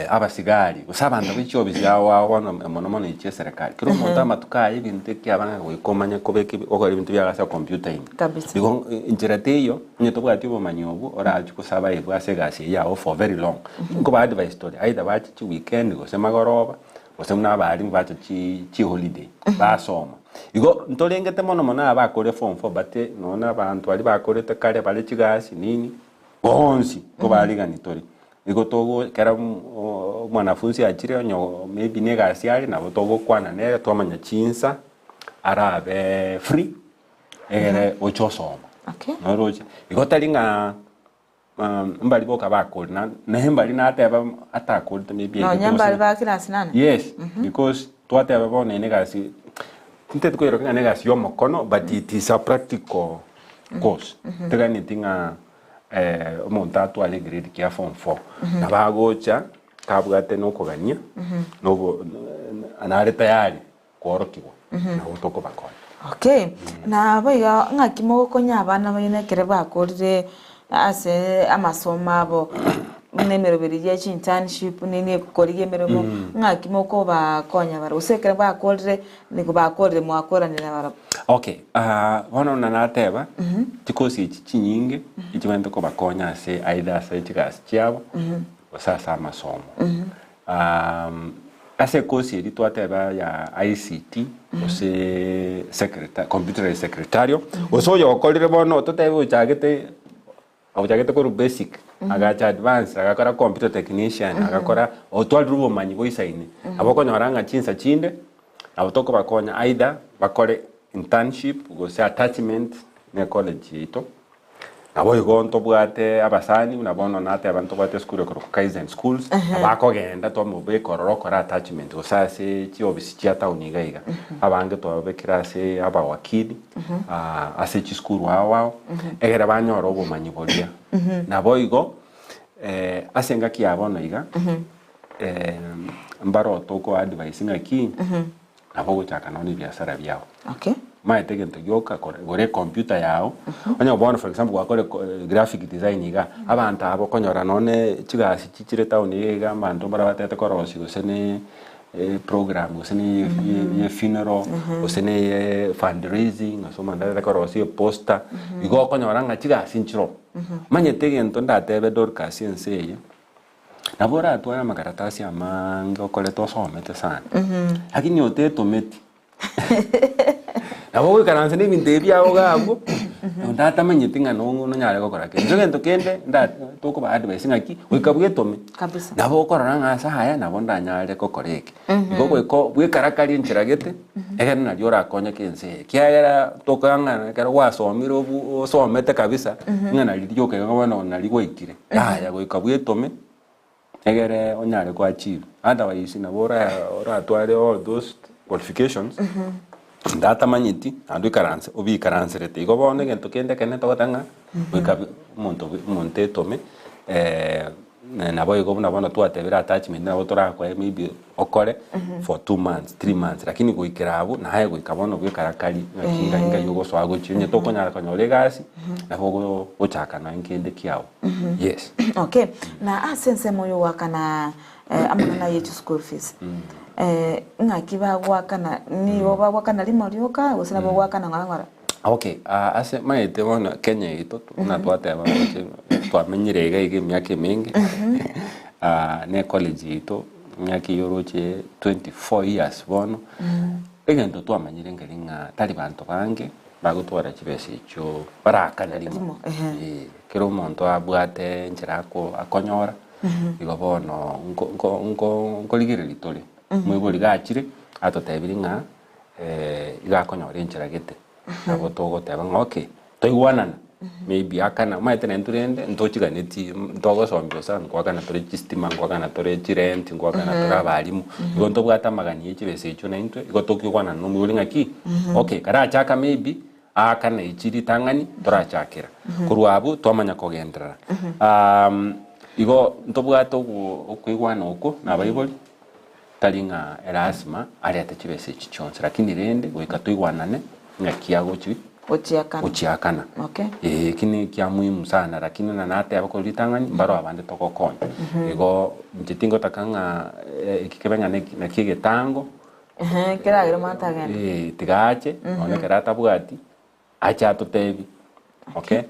Abasigari, gose abanto be chiofisi ao ao bono mono mono echi chie eserekari, kera omonto amatuko aye ebinto ekiaba ng'a goika omanye kobeka ebi okore ebinto biago ase ecomputer ime. Kabisa. Igo enchera teiyo, onye tobwati obomanyi obwo, orachie gosurvive ase egasi eyio yago for very long. Nkoba advise tore, either bache chiweekend gose magoroba, gose buna abalimu bacha chi chiholiday, basoma. Igo ntorengete mono mono aba bakore form four but nonya na abanto baria bakorete kare bare chigasi nini, Bonsi nkobarigani tore. Igo togo ekero omwanafunsi achire onye maybe na egasi are nabo togokwana nere twamanya chinsa arabe free egere oche osoma. Okay. Noroche? Igo tari ng'a mbari boka bakore na naye mbari nateba atakorete maybe Nonya mbare ba class nane? Yes, because twateba bono ere egasi tinteti koiroka ng'a negasi ya omokono but it is a practical course. Teganeti ng'a omonto atware egrade kia form four, nabo agocha kabwate na okogania na obo nare tayari kworokigwa nabo tokobakonya. Okay, na boigo ng'aki mogokonya abana baino ekere bakorire ase amasomo abo? Buna emeroberi ye chiinternship nini korigia emeremo, ng'aki mokobakonya barabwo? Gose ekero bakorire nigo bakorire mwakoranire nabarabwo? Okay, ah, bono buna nateba, chikosi echi chinyinge nchibwenerete kobakonya ase either ase chigasi chiabo, gose ase amasomo. Ase ekosi eria twateba ya ICT, gose secreta computerized secretarial, gose oyokorire bono totebe ochagete Ochagete korwa basic, agacha advance, agakora computer technician, agakora otwarire obomanyi boisaine. Nabo okonyora ng'a chinsa chinde, nabo tokobakonya either bakore internship gose attachment ne ecollege yaito. Nabo igo ntobwate abasani buna bono nateba ntobwate esukuru ekorokwa Kaizen Schools, abakogenda twamobeka ororo okore attachment gose ase chiofisi chia town iga iga. Abange twababekire ase abawakili. ase chisukuru ao ao, egere banyore obomanyi boria. Naboigo ase engaki ya bono iga, mbare otokoa advice ng'aki, nabo ogochaka nonya ebiasara biao. Okay. Omanyete egento gioka kore gora ecomputer yao, onye bono for example gwakora graphic design iga, abanto aba okonyora nonye chigasi chichire town iga iga abanto mbare batete korosia gose ne. Eprogram gose ne ye funeral gose ne ye fundraising ase omonto arete korosia eposter, igo okonyora ng'a chigasi nchiroo. Omanyete egento ndatebe Dorcas ense eye, nabo oratware amakaratasi amaange okorete osomete sana, lakini otetometi nabo ogoikaransa na ebinto ebi biago iga abwo, onde atamanyeti ng'a nonyare gokora kende. Inche egento kende nda tokoba advice ng'aki, goika bwetome. Kabisa. Nabo okorora ng'a ase aya nabo ndanyare gokora eke. Igo goika bwekarakari enchera gete, egere nario orakonyeke ense eye. Ekiagera tokang'ana ekero gwasomire obu osomete kabisa, ng'a nari rioka iga bono nari gwaikire. Yaya goika bwetome. Egere onyare ko achieve otherwise nabo ora oratware all those qualifications onde atamanyeti naende oikaranse obiikaranserete. Igo bono egento kende ekenene togoteba ng'a goika bi omonto bi omonto etome naboigo buna bono twatebire attachment nabo torakoe maybe okore for 2 months, 3 months lakini goikera abwo naye goika bono bwekarakari ng'aki ng'ai ng'ai ogosoa gochia onye tokonyara konyora egasi nabo ogo gochaka nonye kende kiago yes. Okay, na ase ensemo ya ogoakana amang'ana ye chischool fees, ng'aki bagoakana? Nigo bagoakana rimo rioka gose nabo ogoakana ng'ora ng'ora? Okay, ase maete bono Kenya yaito buna twateba roche twamenyire iga iga emiaka emenge, na ecollege yaito emiaka eywo oroche 24 years bono, egento twamanyire nkeri ng'a tari banto bange bagotwara chibesa echio barakane rimo. Rimo, ehe. Eh, kera omonto abwate enchera ako akonyora, igo bono nko nko nko nkorigereria tore, moibori gachire atotebirie ng'a iga akonyora enchera gete, nabo togoteba ng'a okay, toigwanana, maybe akana, omanyete naintwe rende ntochiganeti ntogosomia gose nkoakana tore chistima, nkoakana tore chirent, nkoakana tore abalimu, igo ntobwate amagani ya chibesa echio naintwe, igo tokigwanana na omoibori ng'aki, okay, karachaka maybe, aakane echi ritang'ani torachakera, korwa abwo twamanya kogenderera. Igo ntobwate ogo okoigwana okwo na abaibori. Tari ng'a erasima arete chibesa echi chionsi, lakini rende goika toigwanane ng'aki agochi Gochiakana. gochiakana. Okay. Ee, eki ne ekia muhimu sana, lakini buna nateba korwa ritang'ani, mbaro abande togokonya. Igo inche tingotaka ng'a eki kebe ng'a neki naki egetango, Ehe, keragere omwana tagenda. eh, tiga ache, nonye ekero atabwati, Ache atotebie okay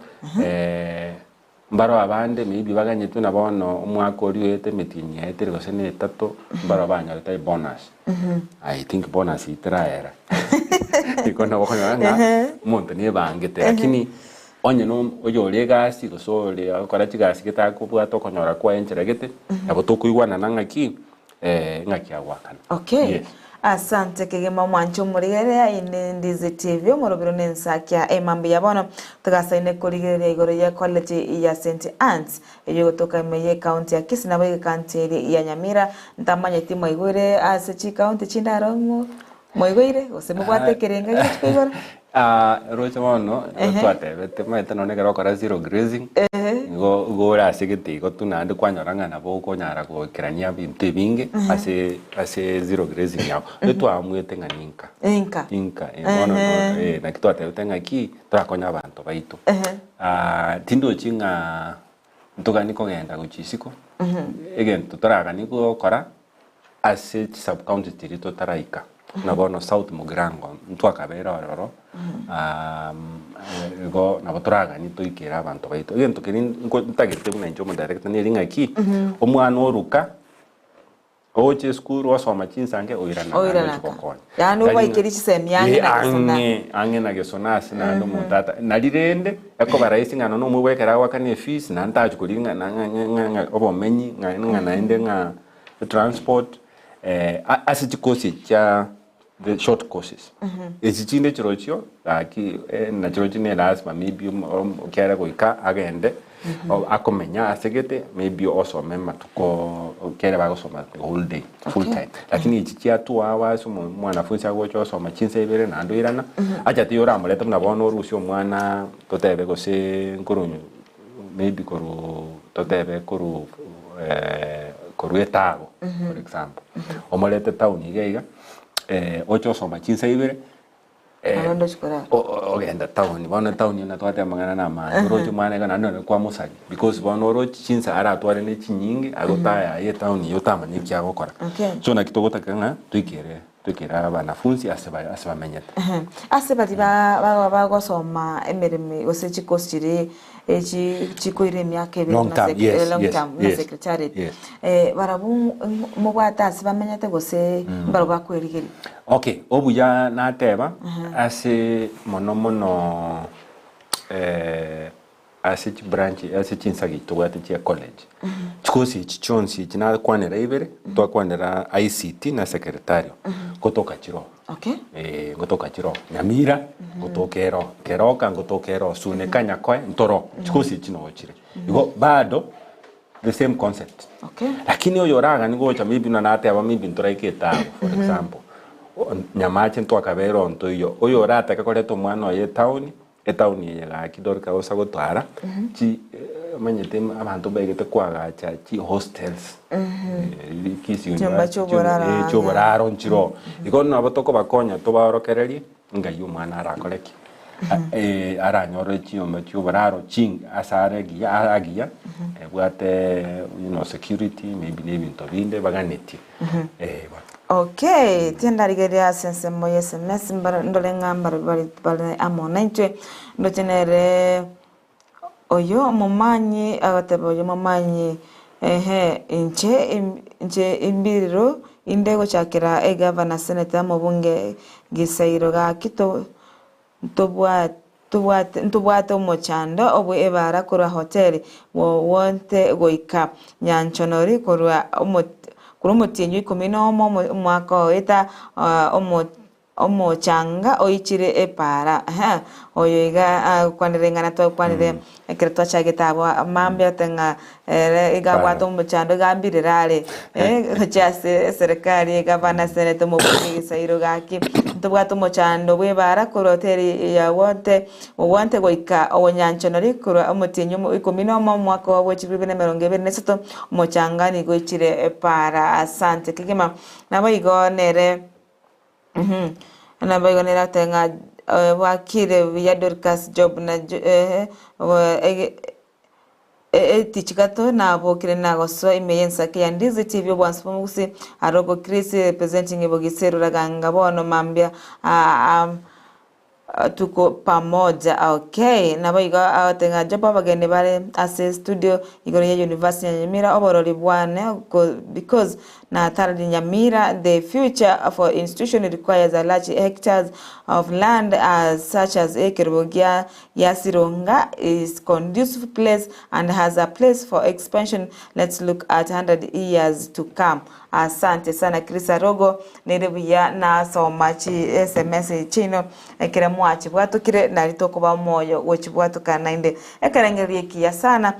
mbaro abande maybe baganyetwe na bono omwaka oria oete emetienyi yaetire gose na etato mbaro banyorete ebonus I think bonus eyio teraera igo nabo okonyora ng'a omonto nebangete lakini onye na oyore egasi gose ore agokora chigasi gete akobwata okonyora kwaye enchera gete nabo tokoigwanana ng'aki ng'aki agoakana. Okay. Yes. Asante kegima omwanche omorigereria inde Ndizi TV omorobiro ne ensakia emambia bono togasaine korigereria igoro ye college ya St Anne's eyio egotoka ime ye county ya Kisii nabo egecounty eri ya Nyamira ntamanyeti mwaigwere ase chicounty chinde aro mwaigweire gose mobwate ekerenga giachi koigora Roche bono nigo twatebete omanyete nonye ekero okora zero grazing nigo igo ore ase egete igo tu naende kwanyora ng'a nabo okonyara goikerania ebinto ebinge ase ase zero grazing yago. Etwaamwete ng'a ninka. Inka. Inka eh bono no eh naki twatebete ng'aki torakonye abanto baito. Tindochi ng'a. Ntogani kogenda gochia isiko, egento toraganie gokora ase chisubcounty chiria totaraika, buna bono South Mugirango ntwakabeire ororo, igo nabo toraganie toikere abanto baito. Egento keria nko ntagete buna inche omodirector neri ng'aki, omwana oruka. Ogocha esukuru osoma chinsange oirana naende Oirana ochia ka. gokonya. Yaani Tari ng'a obaikerie chisemi ang'e eh, na gesona. ang'e ang'e na gesona ase naende omonto ata nari rende ekoba rahisi ng'a nonya omoibori ekero agoakana efees naende tachi koria ng'a na ng'a ng'a ng'a ng'a obomenyi ng'a ng'a naende ng'a transport a- ase chikosi echi chia the short courses. Echi chinde chirochio gaki nachirochio ne lasima maybe ekiagera goika agende akomenya ase gete maybe osome amatuko ekiagera bagosoma the whole day full time. Lakini echi chia 2 hours omwanafunzi agocha osoma chinsa ibere naende oirana, acha tiga oramorete buna bono orusie omwana totebe gose nkorwa maybe korwa totebe korwa korwa etago for example, omorete town iga iga oche osoma chinsa ibere Naende ochie korara. ogenda town bono etown eye natwate amang'ana na amange oroche omwana iga naende nonye kwamosaria because bono oroche chinsa aratware ne chinyinge agotayaya etown eywo otamanya eki agokora. Okay. So naki togotaka ng'a toikere toikere abanafunsi ase bare ase bamenyete. Ase baria ba bagosoma emeremo gose chikosi chiria echi chikoira emiaka ebere Long buna term, sec- yes, long yes, term buna yes, secretariat, yes. barabwo mobwate ase bamenyete gose mbarabwo bakwerigeria? Okay, obuya nateba ase mono mono ase chibranch ase chinsagi tobwate chia college, chikosi echi chionsi echi nakwanera ibere, twakwanera ICT na secretarial, gotoka chiroo. Okay. Eh, ngotoka chiroo Nyamira, ngotoka eroo, Keroka ngotoka eroo, Suneka, Nyakoe, ntoroo, chikosi echi noo chire. Igo bado the same concept. Okay. Lakini oyo oragani gocha maybe buna nateba maybe ntoraike etago for example, Nyamache ntwakabera oo ntoiyo, oyo oratake koreta omwana oye etown, Etaoni eye gaki Dorika gosa gotwara chi omanyete abanto mbaigete koagacha chi hostels Kisii Chinyomba University chi'oboraro eh, ang'e. chi'oboraro nchiroo. Igo nabo tokobakonya tobaorokererie ngai omwana arakore ki? Aranyore chinyomba chi'oboraro ching ase are agiya agiya ebwate you know security maybe na ebinto binde baganetie eh bono. Okay, tindarigereria ase ensemo ya sms mbare ndore ng'a mbare bare bare amo naintwe, ndoche nere oyo omomanyi agoteba oyo omomanyi ehe inche im inche imbiriro inde gochakera egavana, senator, omobunge Gisairo gaki to ntobwate tobwate ntobwate omochando obwe ebara korwa hoteli wonte goika Nyanchonori korwa omo korwa omotienyi o ikomi na omo omwaka oeta omo omochanga oichire epara ehe oyo iga agokwanera ing'ana twakwanire ekero twachagete abwo mambia ote ng'a ere iga abwate omochando iga ambirire are gochia ase eserekari egavana seneta omobunge egesairo gaki ntobwate omochando bwa ebara korwa hoteli ya wonte Obwante goika obonyanchonori korwa omotienyi omo ikomi nomo omwaka wa bwe chilifu ibere na emerongo ebere na esato, omochanga nigo oichire epaara. Asante kegima. Naboigo nere uhum naboigo nere agoteba ng'a bwakire buya Dorcas Job na ehe ege Etichigato nabokire nagosoa ime y'ensake ya Ndizi TV obwansu bw'omogusi Arogo Chris representing Bogisi Ruraganga bono mambia Tuko pamoja okay. Naboigo agote ng'a Job abageni bare ase studio igoro ya University ya Nyamira oborori bwane because natarari Nyamira the future for institution requires a large hectares of land as such as ekerubo gia gia Sironga is conducive place and has a place for expansion let's look at 100 years to come. Asante sana Chris Arogo nere buya nasoma chi sms chiaino ekere mwachibwatokire nari tokoba omoyo gochibwatoka naende ekerengererio ekiya sana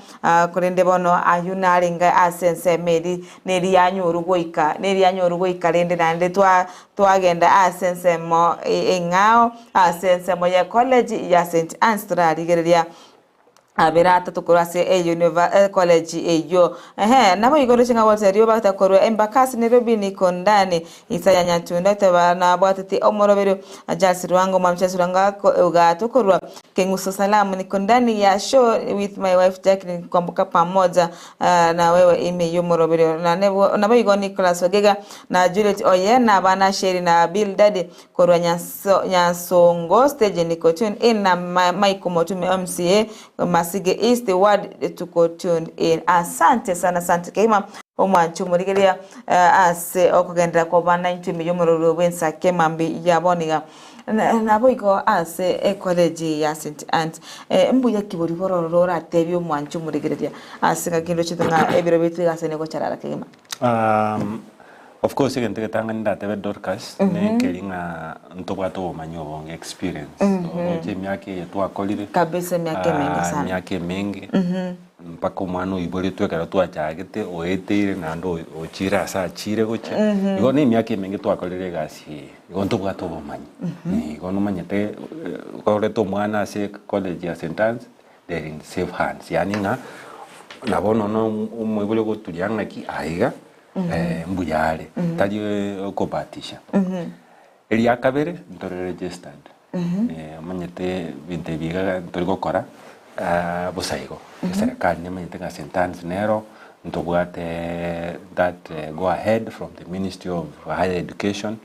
korende bono ayio narenge ase ensemo eri neri yanyorwa goika neri yanyorwa goika rende naende twa twagenda ase ensemo eng'ao ase ensemo ye college ya St Anne's torarigereria. Abere atato korwa ase ecollege eyio. Ehe, naboigo roche ng'a Walter Rioba korwa Embakasi Nairobi niko ndani Isaya Nyatunda oteba nabwatete omoroberio Charles Rwango Mwami Charles Rwango ogato korwa Keng'uso Salamu niko ndani ya show with my wife Jacqueline Kwamboka pamoja na wewe ime y'omoroberio naboigo Nicholas Ogega na Juliet Oye na abana Sherry na Bill Daddy Korwa Nyansongo stage niko tune in na Michael Motume MCA Masige East ward tuko tuned in. Asante sana asante kegima omwanchi omorigereria ase okogenderera koba naintwe ime y'omororo bw'ensake mambi ya bono iga. Naboigo ase ecollege ya St Anne's mbuya ki boria bororo oratebie omwanchi omorigereria ase ng'a kende ochete ng'a ebiro biaito egasi negocharara kegima. Of course egento egetang'ani ndatebe Dorcas, nekeri ng'a ntobwate obomanyi obonge, experience. Oroche emiaka eye twakorire, Kabisa emiaka emenge sana. emiaka emenge, mpaka omwana oiboretwe ekero twachagete, oeteire naende ochire ase achire gochia. Igo na emiaka emenge twakorire egasi eye, igo ntobwate obomanyi. Igo nomanyete koreta omwana ase college ya St Anne's, They're in safe hands, yaani ng'a nabo nono omoibori ogoturia ng'aki aiga mbuya are, tari okobahatisha. Eria kabere ntore registered, omanyete ebinto ebi iga ntori gokora bosa igo, eserekari nemanyete ng'a St Anne's nero ntobwate that go ahead from the ministry of higher education,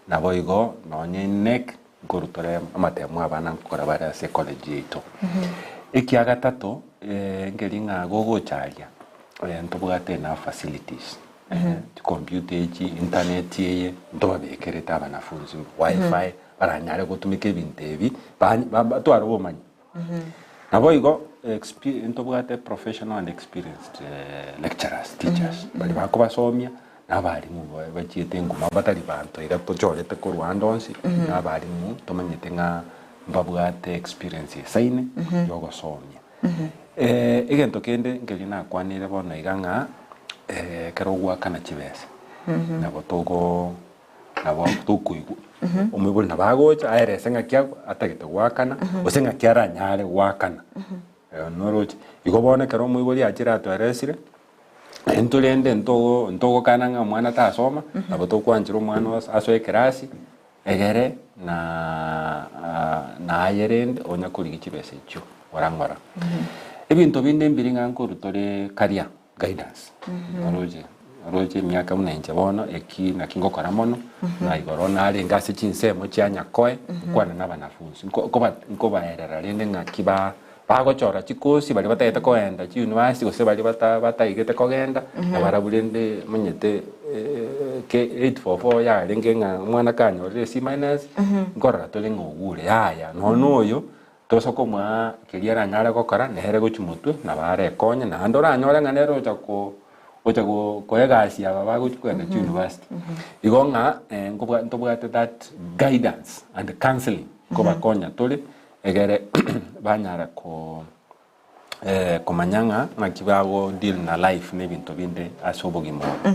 nabo igo nonye KNEC Nkorwa tore amatemo abana nkokora bare ase ecollege yaito. Ekia gatato, nkeri ng'a gogocha aria, ntobwate enough facilities, chicomputer echi, internet eye, ntobabekerete abanafunzi, wifi, baranyare gotumeka ebinto ebi, batware obomanyi. Naboigo ntobwate professional and experienced lecturers, teachers, baria bakobasomia na abalimu bachiete nguma batari banto iga tochorete korwa ande onsi, na abalimu tomanyete ng'a mbabwate experience esaine ya ogosomia. Egento kende nkeria nakwanire bono iga ng'a ekero ogoakana chibesa nabo togo Nabo tokoigwa omoibori nabo agocha aerese ng'aki atagete goakana, gose ng'aki aranyare goakana. Noroche? Igo bono ekero omoibori achire atoeresire, intwe rende ntogo ntogokana ng'a omwana tasoma, nabo tokwanchera omwana asoe ekerasi, egere naye rende onya korigia chibesa echio ng'ora ng'ora. Ebinto binde mbiri ng'a nkorwa tore karia. Guidance, oroche oroche emiaka buna inche bono eki naki ngokora mono, na igoro narenge ase chinsemo chia nyakoe, nkwane na abanafunzi, nko nkoba nkobaerera rende ng'aki ba bagochora chikosi baria batagete kogenda chiuniversity gose baria bata bataigete kogenda, nabarabwo rende manyete ke 844 yarenge ng'a omwana kanyorire C minus, nkorora tore ng'a ogure yaya, nonya na oyo. Tosa komoa keria aranyare gokora, nere gochia motwe, nabo arekonye, naende oranyore ng'a nere ocha ko ocha ko koa egasi aba bagochia kogenda chiuniversity. Igo ng'a nkobwa ntobwate that guidance and counselling nkobakonya tore, egere banyara ko komanya ng'a ng'aki bago deal na life na ebinto binde ase obogima obo.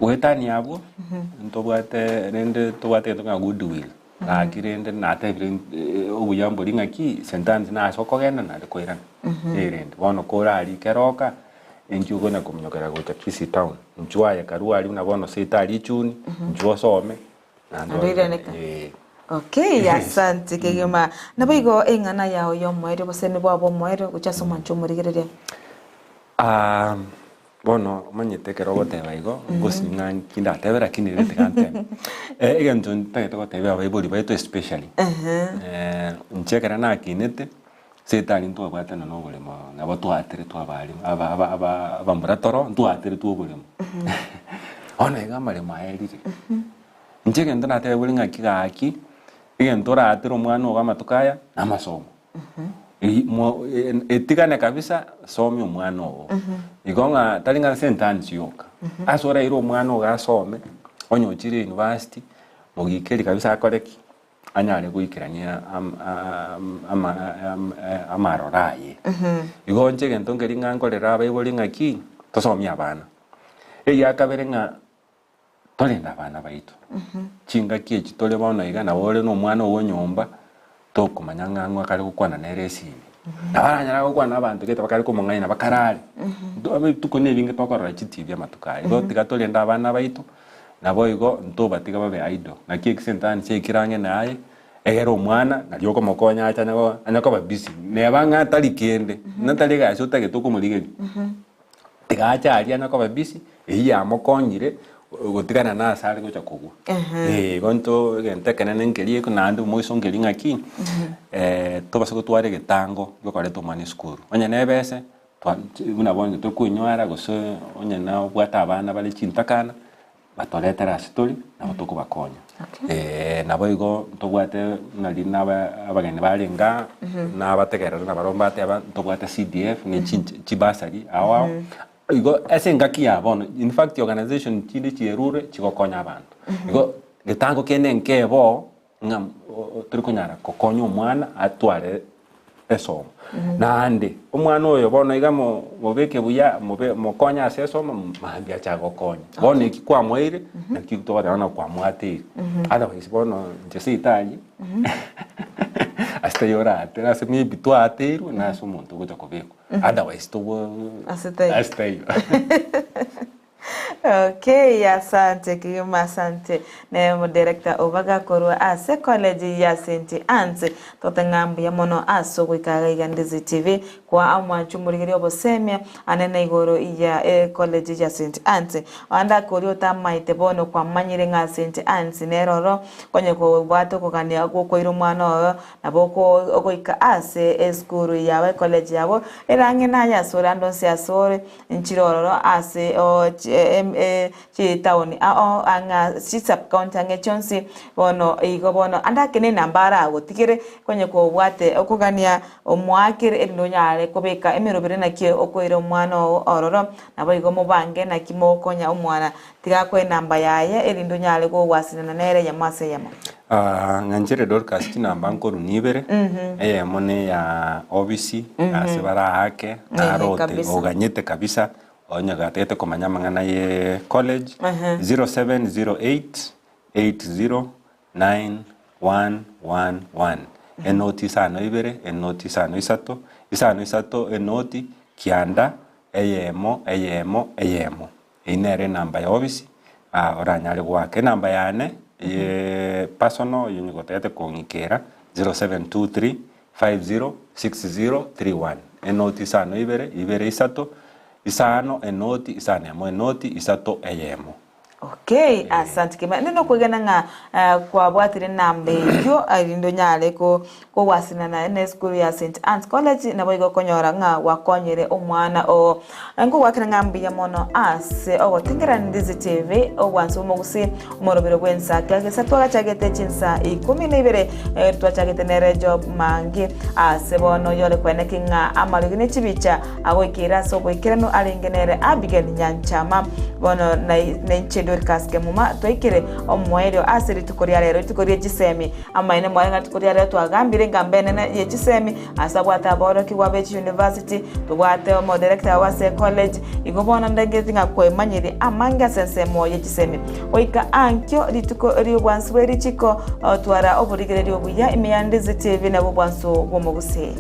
Goetania abwo, ntobwate rende tobwate egento ng'a goodwill, gaki rende natebire obuya mbori ng'aki St Anne's nase okogenda naende koirana, erende. Bono kore aria keroka, inki okonya kominyokera gocha Kisii town, inchuo aye karue aria buna bono seito aria echuni, inchuo osome, naende Naende oirane, oirane ka. eh. Okay, asante kegima. Nabo igo eng'ana yao y'omoerio, obosemi bwao bw'omoerio gochia ase omwancho omorigereria. Bono omanyete ekero ogoteba igo, gose ng'a nki ndatebe lakini rende tiga ntebe. Egento ntagete gotebia abaibori baito especially, inche ekero nakinete, setani ntwabwatana na oboremo nabo twateretwe abarimu aba aba aba abamura toro ntwateretwe oboremo. Bono iga amaremo aerire, inche egento natebigwe ng'aki gaki, egento oratere omwana ogo amatuko aya, namasomo. Etigane kabisa somia omwana oo. Igo ng'a tari ng'a sentence yoka. Ase oraire omwana ogo asome, onye ochire university, mogikeri kabisa akore ki? Anyare goikerania amaroro aye. Igo inche egento nkeri ng'a nkorera abaibori ng'aki, tosomie abana. Egia kabere ng'a Torende abana baito. Chingaki echi tore bono iga, nabo ore nomwana ogo nyomba, Tokomanya ng'a ng'o akare gokwana nere esimi. Nabo aranyare gokwana na abanto gete bakare komong'aina bakarare. Ebituko na ebinge tokorora chitibi amatuko aya. Igo tiga torende abana baito, naboigo ntobatiga babe idle. Naki ekisentani chiaikire ang'e naye, egere omwana nario okomokonya ache anya anya koba busy. Neba ng'a tari kende, ng'a tari egasi otagete okomorigeria, tiga ache aria anya koba busy, eyio yamokonyire gotigana na ase are gocha kogwa. Eh, igo nto egento ekenene nkeria eko naende omoiso nkeria ng'aki, tobase gotwara egetango giokoreta omwana esukuru. Onye na ebese, twa buna bono tokoinywara gose onye na obwate abana bare chintakana, batoretere ase tore, nabo tokobakonya. Okay. Nabo igo ntobwate buna riria naba abageni barenge aa, nabategerera nabarobwo mbateba ntobwate CDF ne chinche chibasari ao ao. Igo ase engaki ya bono, in fact organization chinde chierure chigokonya abanto. Igo getango kende nkebo ng'a tori konyara gokonya omwana atware esomo. Naende omwana oyo bono iga mo mobeke buya mobe mokonye ase esomo mambia ache agokonye. Bono eki kwamoeire naki togoteba ng'a kwamwateire. Otherwise bono inche seitari ase taiyo oratere ase maybe twateirwe na ase omonto ogocha kobekwa. Otherwise tobwo Ase taiyo. ase taiyo. Okay, asante kegima asante ne omodirector obaga korwa ase college ya St. Anne's tote ng'a mbuya mono ase ogoika iga iga Ndizi TV kwa omwancho omorigereria obosemia anene igoro ya ecollege ya St. Anne's ande akoria otamaete bono kwamanyire ng'a St. Anne's nere oro konye kobwate okogania gwokoira omwana oyo Nabo ogoika ase esukuru yabo, ecollege yabo, ere ang'e naye asore ande onsi asore, nchire ororo ase chitaoni ao ang'e chisubcounty ang'e chionsi, bono igo bono ande ake nenamba aragotigere konye kobwate okogania omoakere erinde onyare kobeka emerobere naki okoira omwana oo ororo, naboigo mobange naki mogokonya omwana. Tiga akoe enamba yaye, erinde onyare kogwasinana nere eyemo ase eyemo. Ng'anchere Dorcas chinamba nkorwa ibere, eyemo ne ya obisi ase baraake narote kabisa. oganyete kabisa onye gatagete komanya amang'ana ye college 0708 80 9111 enoti isano ibere enoti isano isato isano isato enoti kianda eyemo eyemo eyemo. Eyio nere enamba ya ofisi oranyare goaka. Enamba yane ye personal oyio onye gotagete kong'ikera 0723 506031 enoti isano ibere ibere isato isano enoti isano emo enoti isato eyemo. Okay, asante kegima. Naende nokwegena ng'a kwabwatire enamba eyio erinde onyare ko Kogwasinana nesukuru ya St. Anne's College naboigo okonyora ng'a gwakonyire omwana oo. Nkogwakera ng'a mbuya mono ase ogotengerera Ndizi TV, obwansu bw'omogusii, omorobero bw'ensa kiagesa twagachagete chinsa ikomi na ibere twachagete nere Job Mangi ase bono oyore kweneki ng'a amariogi ne chibicha agoikeire ase oboikeranu arenge nere Abigail Nyanchama bono nainche Dorcas Kemuma twaikire omoerio ase rituko ria rero rituko rie chisemi Amaene mware ng'a rituko ria rero twagambire engambo enene ye chisemi ase abwate aborokigwa be chiuniversity, tobwate omodirector obo ase ecollege, igo bono ndengereti ng'a kwemanyiri amange ase ensemo ye chisemi. Goika ankio rituko ri'obwansu bwe richiko, twara oborigereria obuya ime ya Ndizi TV nabwo obwansu bw'omogusii.